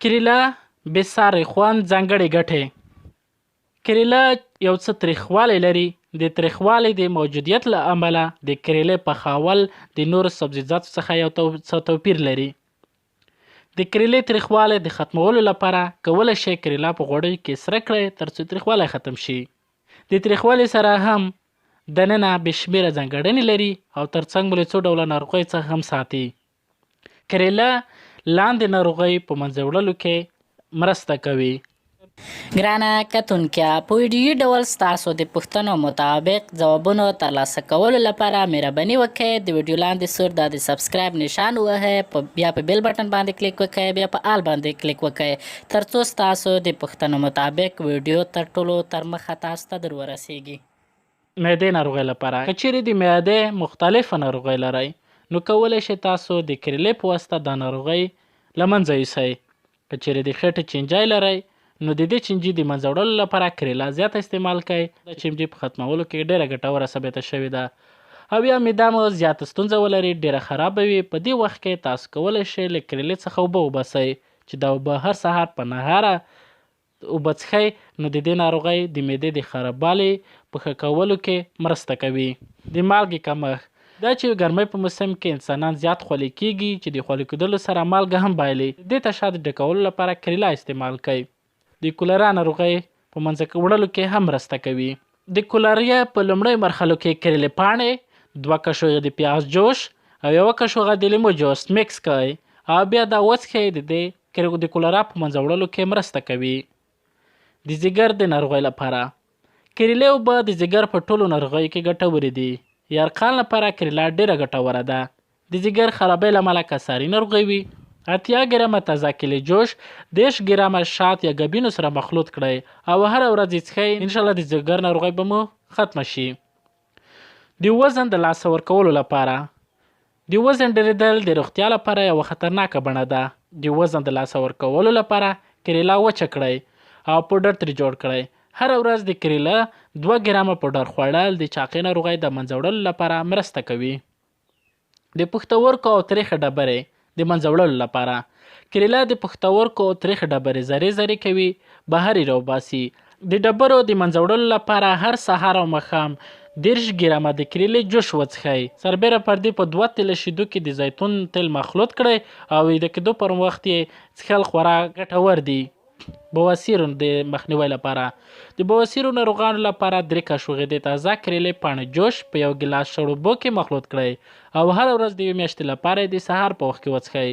کریلا بې ساری خوند، ځانګړې ګټې. کریلا یو څه تریخوالی لري. د تریخوالي د موجودیت له امله د کریلې پخول د نورو سبزیجاتو څخه یو څه توپیر لري. د کریلې تریخوالی د ختمولو لپاره کولی شئ کریلا په غوړیو کې سره کړئ ترڅو تریخوالی ختم شي. د تریخوالي سره هم دننه بې شمیره ځانګړنې لري او ترڅنګ مو له څو ډوله ناروغیو څخه هم ساتي. کریلا لاندې ناروغۍ په منځه وړلو کې مرسته کوي. ګرانه کتونکیا، په ویډیويي ډول ستاسو د پوښتنو مطابق ځوابونو ترلاسه کولو لپاره مهرباني وکړئ د ویډیو لاندې سور دا د سبسکرایب نشان ووهئ، په بیا په بیل بټن باندې کلیک وکړئ، بیا په آل باندې کلیک وکړئ ترڅو ستاسو د پوښتنو مطابق ویډیو تر ټولو تر مخه تاسو ته در ورسیږي. معدې ناروغۍ لپاره، که چیرې د معدې مختلفه ناروغۍ لرئ نو کولی شئ تاسو د کریلې په واسطه دا ناروغۍ له منځه یوسئ. که چیرې د خېټې چینجی لرئ نو د دې چینجي د منځه وړلو لپاره کریلا زیاته استعمال کړئ. د چینجي په ختمولو کې ډیره ګټوره ثابته شوې ده. او یا معده مو زیاته ستونزه ولري، ډیره خرابه وي، په دې وخت کې تاسو کولی شئ له کریلې څخه اوبه وباسئ چې دا اوبه هر سهار په نهاره اوبه څښئ نو د دې ناروغۍ د معدې د خرابوالي په ښه کولو کې مرسته کوي. د مالګې کمښت، دا چې ګرمۍ په موسم کې انسانان زیات خولې کیږي چې د خولې کیدلو سره مالګه هم بایلي، د دې تشا د ډکولو لپاره کریلا استعمال کړئ. د کولرا ناروغۍ په منځه وړلو کې هم مرسته کوي. د کولریا په لومړیو مرحلو کې کریلې پاڼې، 2 کشوغې د پیاز جوش او 1 کشوغه د لیمو جوس مکس کړئ او بیا دا وڅښئ. د دې د کولرا په منځه وړلو کې مرسته کوي. د ځیګر د ناروغۍ لپاره کریلې اوبه د ځیګر په ټولو ناروغیو کې ګټورې دي. یرقان لپاره کریلا ډیره ګټوره ده. د ځیګر خرابۍ له امله که ساري ناروغۍ وي، 80 ګرامه تازه کیلې جوش 30 ګرامه شات یا ګبینو سره مخلوط کړئ او هره ورځ یې څښئ. انشاءالله د ځیګر ناروغۍ به مو ختمه شي. د وزن د لاسه ورکولو لپاره، د وزن ډېرېدل د روغتیا لپاره یوه خطرناکه بڼه ده. د وزن د لاسه ورکولو لپاره کریلا وچه کړئ او پوډر ترې جوړ کړئ. هره ورځ د کریلا 2 ګرامه پوډر خوړل د چاقې ناروغۍ د منځه وړلو لپاره مرسته کوي. د پښتورګو او تریخې ډبرې د منځه وړلو لپاره کریلا د پښتورګو او تریخې ډبرې ذرې ذرې کوي، بهر یې راوباسي. د ډبرو د منځه وړلو لپاره هر سهار او ماښام 30 ګرامه د کریلې جوش وڅښئ. سربېره پر دې په 2 تیله شیدو کې د زیتون تیل مخلوط کړئ او ویده کېدو پر وخت یې څښل خورا ګټور دي. بواسیرو د مخنیوي لپاره، د بواسیرو ناروغانو لپاره 3 کاشوغې د تازه کریلې پاڼې جوش په 1 ګیلاس شړوبو کې مخلوط کړئ او هره ورځ د یوې میاشتې لپاره یې د سهار په وخت کې وڅښئ.